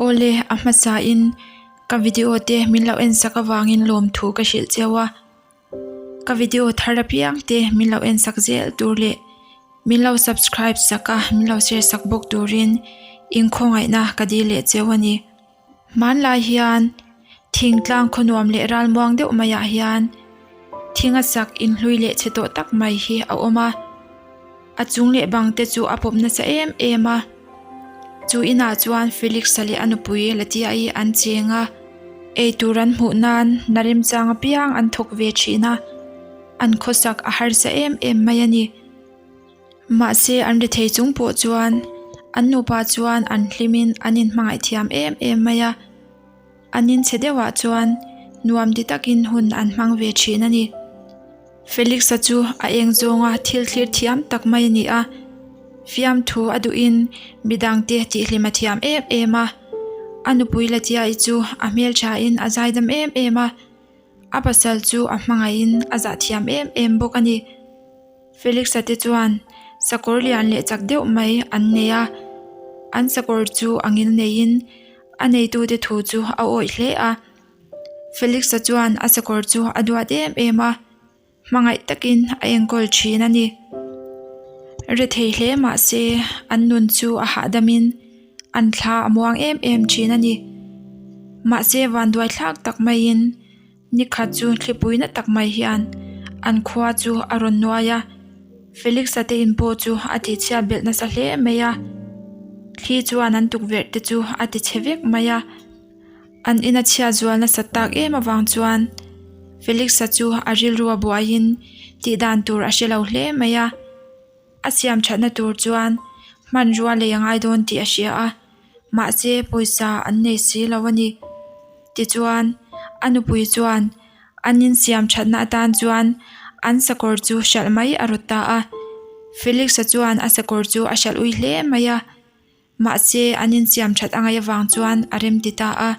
Awle, a hmasa in ka video te min lo en sak avangin lawmthu ka hrilh cheu a. Ka video thar apiang te min lo en sak zel tur leh min lo subscribe sak a min lo share sak bawk turin inkhawngaihna ka dil leh cheu a ni. Hmanlai hian thingtlang khawnuam leh ralmuang deuh maiah hian thinga sak inhlui leh chhe tawh tak mai hi a awm a, a chung leh bang te chu a pawp nasa em em a, chu inah chuan Felix-a leh a nupui Latia-i an cheng a, eitur an hmuh nan na remchang apiang an thawk ve thin a, an khawsak a harsa em em mai a ni. Mahse an ri thei chung pawh chuan an nupa chuan an hlimin an inhmangaih thiam em em mai a, an inchhe deuhah chuan nuam ti takin hun an hmang ve thin a ni. Felix-a chu a eng zawnga thil thlir thiam tak mai a ni a, fiamthu a duhin midangte tihhlim a thiam em em a, a nupui Latia'i chu a hmelthain a zaidam em em a, a pasal chu a hmangaihin a zah thiam em em bawk a ni. Felix-a te chuan sakawr lian leh chak deuh mai an nei a, an sakawr chu a ngil neiin a neitute thu chu a awih hle a. Felix-a chuan a sakawr chu a duat em em a, hmangaih takin a enkawl thin a ni. Rethei hle mah se an nun chu a hahdamin an thla a muang em em thin a ni. Mahse vanduai thlak tak maiin. Nikhat chu thlipui na tak mai hian an khua chu a rawn nuai a, Felix-a te in pawh chu a tihchhiat belh nasa hle mai a, thli chuan an tukverh te chu a ti chhe vek mai a, an ina chhiat zual nasat tak em avang chuan Felix-a chu a rilru a buaiin tih dan tur a hre lo hle mai a. A siam thatna tur chuan hmanrua lei a ngai dawn tih a hria a, mahse pawisa an nei si lo a ni. Tichuan, a nupui chuan an insiam thatna atan chuan an sakawr chu hralh mai a rawt ta a. Felix-a chuan a sakawr chu a hralh ui hle mai a, mahse an insiam that a ngaih avang chuan a remti ta a.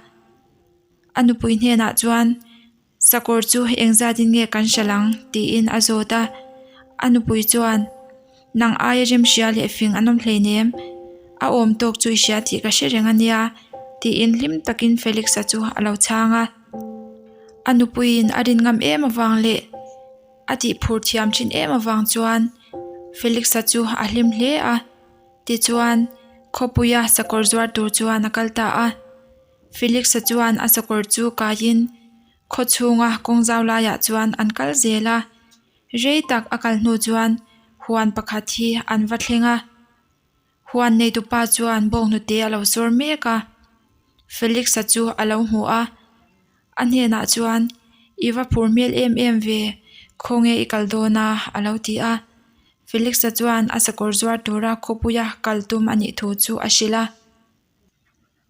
A nupui hnenah chuan. Sakawr chu engzatin nge kan hralh ang? tiin a zawt a. A nupui chuan, Nang aia remhria leh fing an awm hleinem, a awm tawk chu i hria tih ka hre reng a nia, tiin hlim takin Felix-a chu a lo chhang a. A nupuiin a rin ngam em avang leh a tihphur thiam thin em avang chuan Felix-a chu a hlim hle a. Tichuan, khawpuia sakawr zuar tur chuan a kal ta a. Felix-a chuan a sakawr chu kaiin khaw chhunga kawng zau laiah chuan an kal zel a, rei tak a kal hnu chuan huan pakhat hi an va thleng a, huan neitupa chuan bawnghnute a lo sawr mek a, Felix-a chu a lo hmu a, a hnenah chuan i va phur hmel em em ve, khawnge i kal dawn a a lo ti a, Felix-a chuan a sakawr zuar tura khawpuia kal tum a nih thu chu a hrilh a.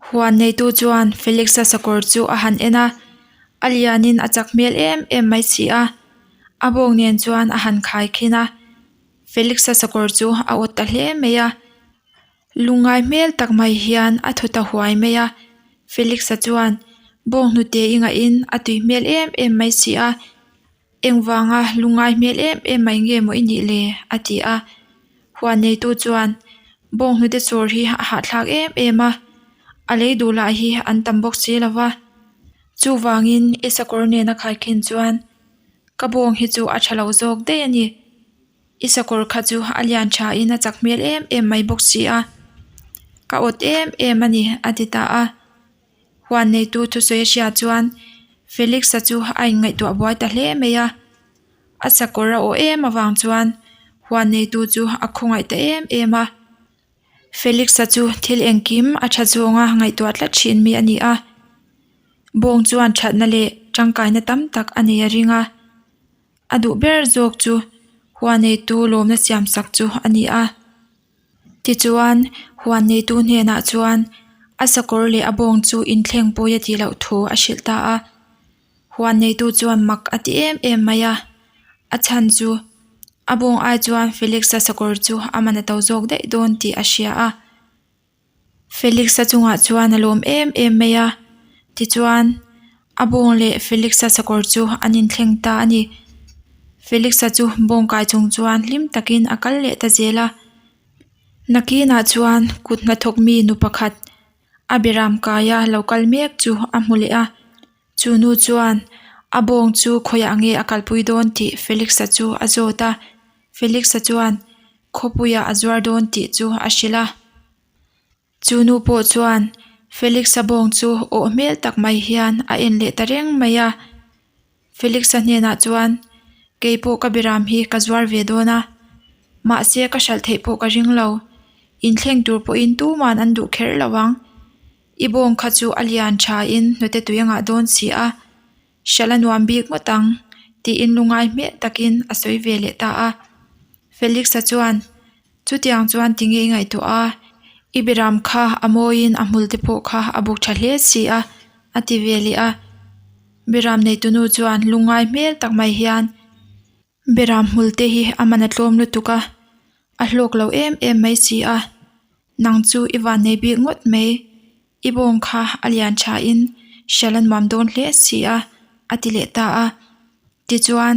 Huan neitu chuan Felix-a sakawr chu a han en a, a lianin a chak hmel em em mai si a, a bawng nen chuan a han khai khin a, Felix-a sakawr chu a awt ta hle mai a, lungngai hmel tak mai hian a thaw ta huai mai a, Felix-a chuan bawng hnute i ngahin a tui hmel em em mai si a. Engvanga lungngai hmel em em mai nge maw i nih le? a ti a. Huan neitu chuan, Bawnghnute chawr hi a hahthlak em em a, a lei duh lah hi an tam bawk si lo va. Chuvangin i sakawr nena khaikhin chuan ka bawng hi chu a tha lo zawk daih a ni. I sakawr kha chu a lian thain a chak hmel em em mai bawk si a, ka awt em em a ni, a ti ta a. Huan neitu thusawi a hriat chuan Felix-a chu a inngaihtuah buai ta hle mai a, a sakawr a awh em avang chuan huan neitu chu a khawngaih ta em em a. Felix-a chu thil engkim a tha zawnga ngaihtuah tlat thin mi a ni a, bawng chuan thatna leh tangkaina tam tak a nei a ring a, a duh ber zawk chu huan neitu lawmna siam sak chu a ni a. Tichuan, huan neitu hnenah chuan a sakawr leh a bawng chu inthleng pawi a tih loh thu a hrilh ta a. Huan neitu chuan mak a ti em em mai a, a chhan chu a bawng ai chuan Felix-a sakawr chu a man a to zawk daih dawn tih a hria a. Felix-a chungah chuan a lawm em em mai a, tichuan a bawng leh Felix-a sakawr chu an inthleng ta a ni. Felix-a chu bawng kai chung chuan hlim takin a kal leh ta zel a, nakinah chuan kut hnathawk mi nu pakhat. A beram kaia lo kal mek chu a hmu leh a. Chu nu chuan a bawng chu khawiah nge a kalpui dawn tih Felix-a chu a zawt a. Felix-a chuan khawpuiah a zuar dawn tih chu a hrilh a. Chu nu pawh chuan Felix-a bawng chu awh hmel tak mai hian a en leh ta reng mai a. Felix-a hnenah chuan, Kei pawh ka biram hi ka zuar ve dawn a, mahse ka hralh theih pawh ka ring lo. Inthleng tur pawhin tuman an duh kher lo ang. I bawng kha chu a lian thain hnute tui a ngah dawn si a, hralh a nuam bik ngawt ang, tiin lungai hmel takin a sawi ve leh ta a. Felix-a chuan, Chutiang chuan tinge i ngaihtuah a, i biram kha a mawiin a hmul te pawh kha a buk tha hle si a, a ti ve leh a. Biram neitunu chuan lungngai hmel tak mai hian, Biram hmul te hi a man a tlawm lutuk a, a hlawk lo em em mai si a, nang chu i van nei bik ngawt mai, i bawng kha a lian tha in hrial a nuam dawn hle si a, a ti leh ta a. Tichuan,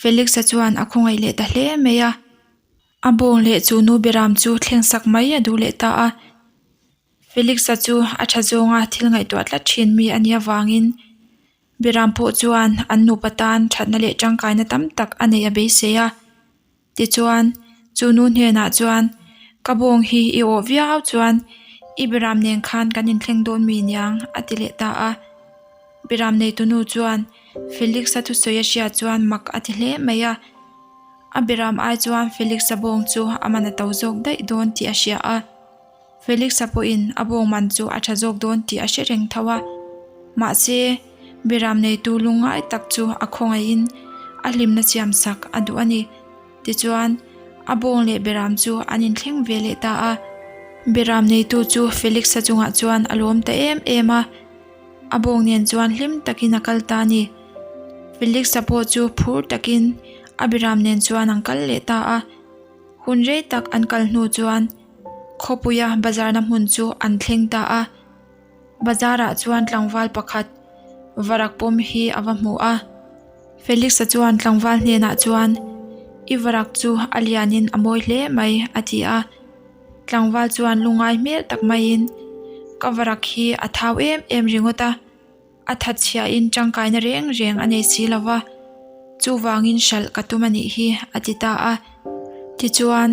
Felix-a chuan a khawngaih leh ta hle mai a. A bawng leh chu nu Beram chu thleng sak mai a duh leh ta a. Felix-a chu a tha zawnga thil ngaihtuah tlat thin mi a nih avangin Beram pawh chuan an nupa tan thatna leh tangkaina tam tak a neih a beisei a. Tichuan, chu nu hnenah chuan, Ka bawng hi i awh viau chuan i Beram nen khan kan inthleng dawn mi niang a ti leh ta a. Beram neitunu chuan Felix-a thusawi a hriat chuan mak a ti hle mai a. A biram ai chuan Felix-a bawng chu a man a to zawk daih dawn tih a hria a. Felix-a pawhin a bawng man chu a tha zawk dawn tih a hre reng tho a. Mahse, biram neitu lungngai tak chu a khawngaihin a hlimna siam sak a duh a ni. Tichuan, a bawng leh biram chu an inthleng ve leh ta a. Biram neitu chu Felix-a chungah chuan a lawm ta em em a. A bawng nen chuan hlim takin a kal ta a ni. Felix-a pawh chu phur takin a biram nen chuan an kal leh ta a. Hun rei tak an kal hnu chuan khawpuia bazarna hmun chu an thleng ta a. Bazarah chuan tlangval pakhat varak pawm hi a va hmu a. Felix-a chuan tlangval hnenah chuan, I varak chu a lianin a mawi hle mai, a ti a. Tlangval chuan lungngai hmel tak maiin, Ka varak hi a thau em em ringawt a, a that chhiahin tangkaina reng reng a nei si lo va, chuvangin hralh ka tum a nih hi, a ti ta a. Tichuan,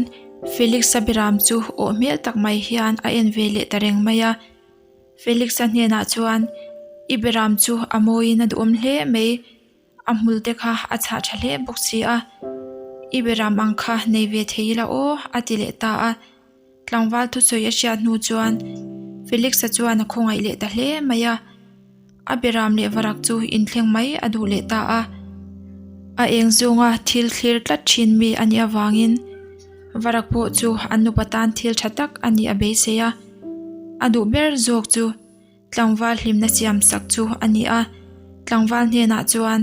Felix-a biram chu awh hmel tak mai hian a en ve leh ta reng mai a. Felix-a hnenah chuan, I biram chu a mawiin a duhawm hle mai. A hmul te kha a chhah tha hle bawk si a, I beram ang kha nei ve thei ila aw a ti leh ta a. Tlangval thusawi a hriat hnu chuan Felix-a chuan a khawngaih leh ta hle mai a, a beram leh varak chu inthleng mai a duh leh ta a. A eng zawnga thil thlir tlat thin mi a nih avangin varak pawh chu an nupa tan thil tha tak a nih a beisei a, a duh ber zawk chu Tlangval hlimna siam sak chu a ni a, tlangval hnenah chuan,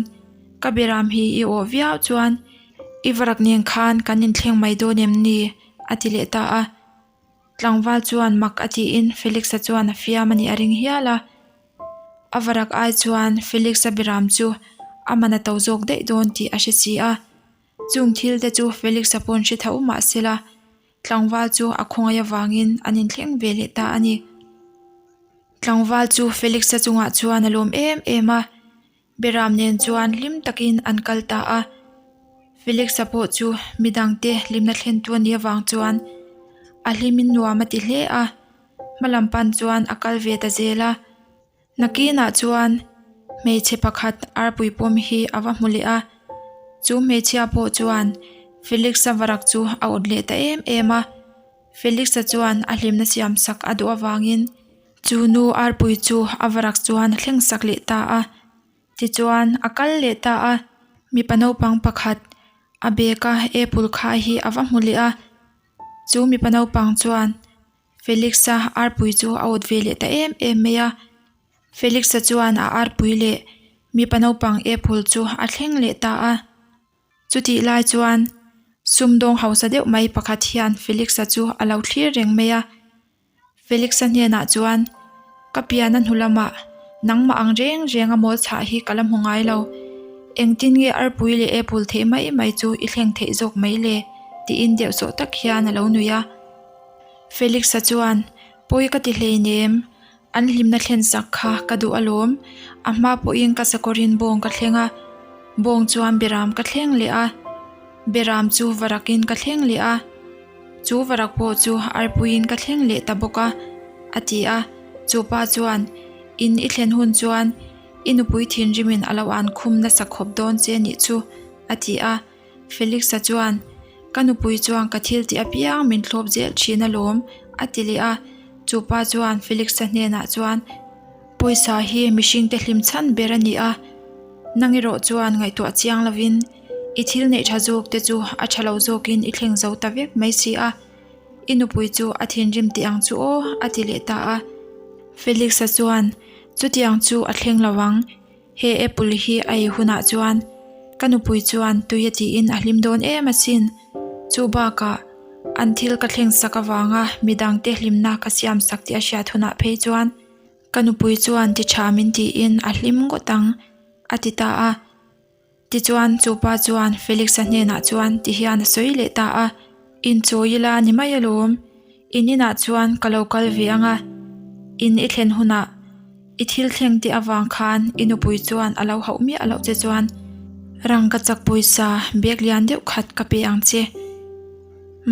Ka biram hi i awh viau chuan i varak nen khan kan inthleng mai dawn em ni? a ti leh ta a. Tlangval chuan mak a tiin Felix-a chuan a fiam a nih a ring hial a. A varak ai chuan Felix-a biram chu a man a to zawk daih dawn tih a hre si a. Chung thil te chu Felix-a pawn hre tho mah sela, Tlangval chu a khawngaih avangin an inthleng ve leh ta a ni. Tlangval chu Felix-a chungah chuan a lawm em em a, Beram nen chuan hlim takin an kal ta a. Felix-a pawh chu midangte hlimna thlentu a nih avang chuan a hlimin nuam a ti hle a, hmalam pan chuan a kal ve ta zel a. Nakinah chuan hmeichhe pakhat arpui pawm hi a va hmu leh a, chu hmeichhia pawh chuan Felix-a varak chu a awt leh ta em em a. Felix-a chuan a hlimna siam sak a duh avangin chu nu arpui chu a varak chuan a thleng sak leh ta a. Tichuan a kal leh ta a, mipa naupang pakhat a bag a apple khai hi a va hmu leh a, chu mipa naupang chuan Felix-a arpui chu a awt ve leh ta em em mai a, Felix-a chuan a arpui leh mipa naupang apple chu a thleng leh ta a. Chutih lai chuan sumdawng hausa deuh mai pakhat hian Felix-a chu a lo thlir reng mai a. Felix-a hnenah chuan, Ka pian a hnu lamah nangmah ang reng reng a mawl chhah hi ka la hmu ngai lo. Engtin nge arpui leh apple theih mai mai chu i thleng theih zawk mai le? tiin deuhsawh tak hian a lo nui a. Felix-a chuan, Pawi ka ti hleinem. An hlimna thlen sak kha ka duh alawm. A hma pawhin ka sakawrin bawng ka thleng a, bawng chuan beram ka thleng leh a, beram chu varakin ka thleng leh a, chu varak pawh chu arpuiin ka thleng leh ta bawk a, a ti a. Chu pa chuan, In i thlen hun chuan i nupui thinrimin a lo an khum nasa khawp dawn che nih chu, a ti a. Felix-a chuan, Ka nupui chuan ka thil tih apiang min thlawp zel thin alawm, a ti leh a. Chu pa chuan Felix-a hnenah chuan, Pawisa hi mihringte hlim chhan ber a ni a, nang erawh chuan ngaihtuah chiang lovin i thil neih tha zawk te chu a tha lo zawkin i thleng zo ta vek mai si a, i nupui chu a thinrim teh ang chu aw, a ti leh ta a. Felix-a chuan, Chutiang chu a thleng lo ang. He apple hi a ei hunah chuan ka nupui chuan tui a tiin a hlim dawn em asin. Chu bakah an thil ka thleng sak avanga midangte hlimna ka siam sak tih a hriat hunah phei chuan ka nupui chuan ti tha min tiin a hlim ngawt ang a ti ta a. Tichuan chu pa chuan Felix-a hnenah chuan ti hian a sawi leh ta a, Inchawi ila ni mai alawm. In inah chuan ka lo kal ve ang a, in i thlen hunah i thil thleng tih avang khan i nupui chuan a lo hauh miah loh che chuan rangka chak pawisa bag lian deuh khat ka pe ang che.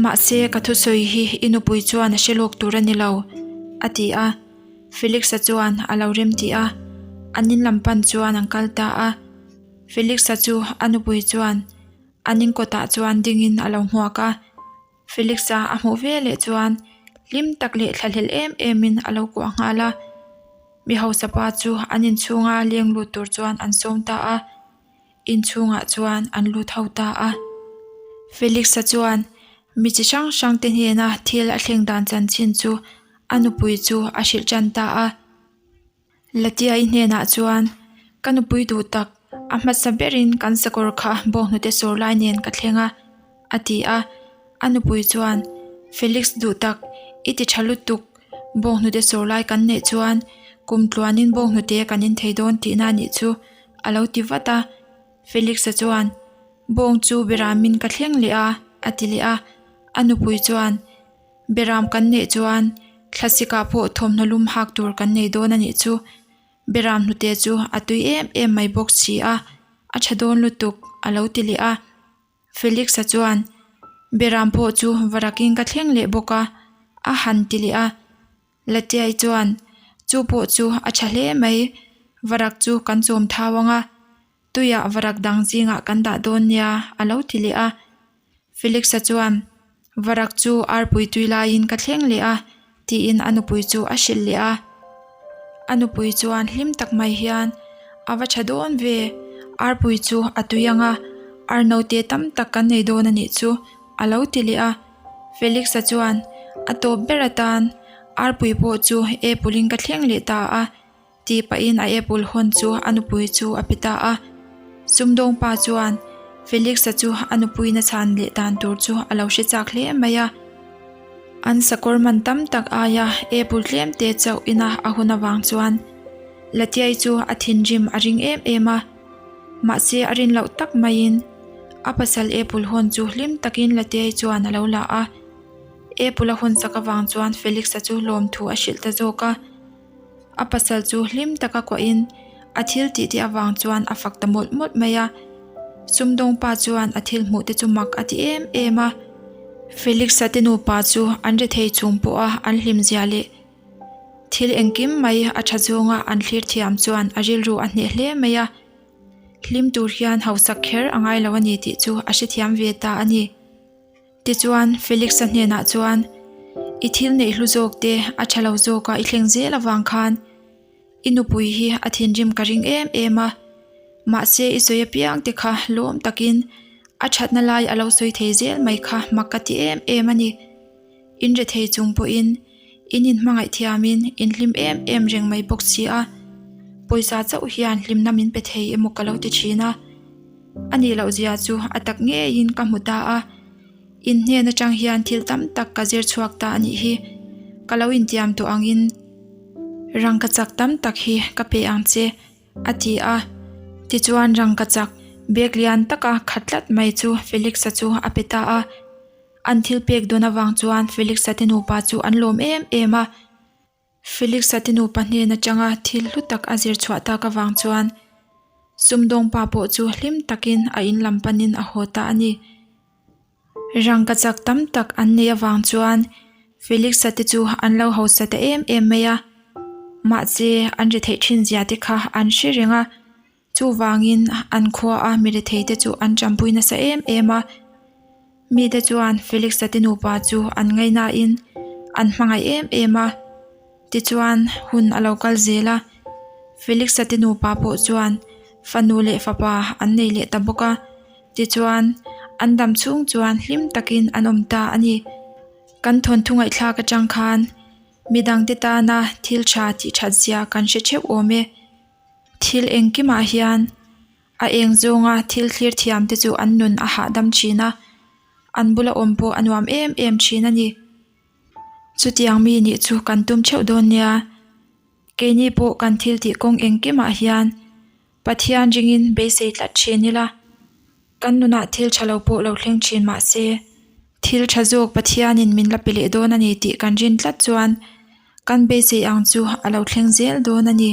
Mahse ka thusawi hi i nupui chuan a hre lawk tur a ni lo, a ti a. Felix-a chuan a lo rem tih a, an in lam pan chuan an kal ta a. Felix-a chu a nupui chuan an in kawtah chuan dingin a lo hmuak a. Felix-a a hmuh ve leh chuan hlim tak leh thlahlel em emin a lo kuah nghal a. Mi hausa pa chu an inchhunga leng lut tur chuan an sawm ta a, inchhungah chuan an lut ho ta a. Felix-a chuan mi chi hrang hrang te hnena thil a thleng dan chanchin chu a nupui chu a hrilh tan ta a. Latiai hnenah chuan, Ka nupui duh tak, a hmasa berin kan sakawr kha bawnghnute sawr lai nen ka thleng a, a ti a. A nupui chuan, Felix duh tak, i ti tha lutuk, bawnghnute sawr lai kan neih chuan kum tluanin bawnghnute kan in thei dawn tihna a nih chu, a lo ti vat a. Felix-a chuan, Bawng chu beramin ka thleng leh a, a ti leh a. A nupui chuan, Beram kan neih chuan thlasikah pawh thawmhnaw lum hak tur kan nei dawn a nih chu. Beram hnute chu a tui em em mai bawk si a, a tha dawn lutuk a lo ti leh a. Felix-a chuan Beram pawh chu varakin ka thleng leh bawk a, a han ti leh a. Latiai chuan chu pawh chu a tha hle mai, varak chu kan chawm thau ang a, tuiah varak dang zingah kan dah dawn nia a lo ti leh a. Felix-a chuan, Varak chu arpui tui laiin ka thleng leh a, tiin a nupui chu a hrilh leh a. A nupui chuan hlim tak mai hian, A va tha dawn ve, arpui chu a tui ang a, ar naute tam tak kan nei dawn a nih chu, a lo ti leh a. Felix-a chuan, A tawp ber atan, arpui pawh chu apple-in ka thleng leh ta a, Tih pahin a apple hawn chu a nupui chu a pe ta a. Sumdawng pa chuan Felix-a chu a nupuina chhan leh dan tur chu a lo hre chak hle mai a. An sakawr man tam tak aia apple tlem te chauh ina a hun avang chuan Latiai chu a thinrim a ring em em a. Mahse a rin loh tak maiin a pasal apple hawn chu hlim takin Latiai chuan a lo la a. Apple a hawn sak avang chuan Felix-a chu lawmthu a hrilh ta zawk a. A pasal chu hlim taka kuahin a thil tih te avang chuan a fak ta mawlh mawlh mai a. Sumdawng pa chuan a thil hmuh te chu mak a ti em em a. Felix-a te nupa chu an rethei chung pawha an hlim zia leh thil engkim mai a tha zawnga an thlir thiam chuan a rilru a hneh hle mai a. Hlim tur hian hausak kher a ngai lo a ni tih chu a hrethiam ve ta a ni. Tichuan, Felix-a hnenah chuan, I thil neih hlu zawk te a tha lo zawka i thleng zel avang khan i nupui hi a thinrim ka ring em em a, mahse i sawi apiang te kha lawm takin a thatna lai a lo sawi thei zel mai kha mak ka ti em em a ni. In rethei chung pawhin in inhmangaih thiamin in hlim em em reng mai bawk si a, pawisa chauh hian hlimna min pe thei emaw ka lo ti thin a. A nih loh zia chu a tak ngeiin ka hmu ta a, in hnen atang hian thil tam tak ka zir chhuak ta a nih hi, ka lo intiam tawh angin rangka chak tam tak hi ka pe ang che a ti a. Tichuan rangka chak bag lian taka khat tlat mai chu Felix-a chu a pe ta a, an thil pek dawn avang chuan Felix-a te nupa chu an lawm em em a. Felix-a te nupa hnen atanga thil hlu tak a zir chhuah tak avang chuan sumdawng pa pawh chu hlim takin a in lam panin a haw ta a ni. Rangka chak tam tak an neih avang chuan Felix-a te chu an lo hausa ta em em mai a, mahse an ri theih thin zia te kha an hre reng a. Chuvangin an khuaa mi rethei te chu an tanpui nasa em em a, mite chuan Felix-a te nupa chu an ngaihnain an hmangaih em em a. Tichuan hun a lo kal zel a, Felix-a te nupa pawh chuan fanu leh fapa an nei leh ta bawk a, tichuan an dam chhung chuan hlim takin an awm ta a ni. Kan thawnthu ngaihthlak atang khan midangte tana thil tha tih that zia kan hre theuh awm e. Thil engkimah hian a eng zawnga thil thlir thiam te chu an nun a hahdam thin a, an bula awm pawh a nuam em em thin a ni. Chutiang mi nih chu kan tum theuh dawn nia, keini pawh kan thil tih kawng engkimah hian Pathian ringin beisei tlat thin ila, kan nunah thil tha lo pawh lo thleng thin mah se, thil tha zawk Pathianin min la pe leh dawn a ni tih kan rin tlat chuan kan beisei ang chu a lo thleng zel dawn a ni.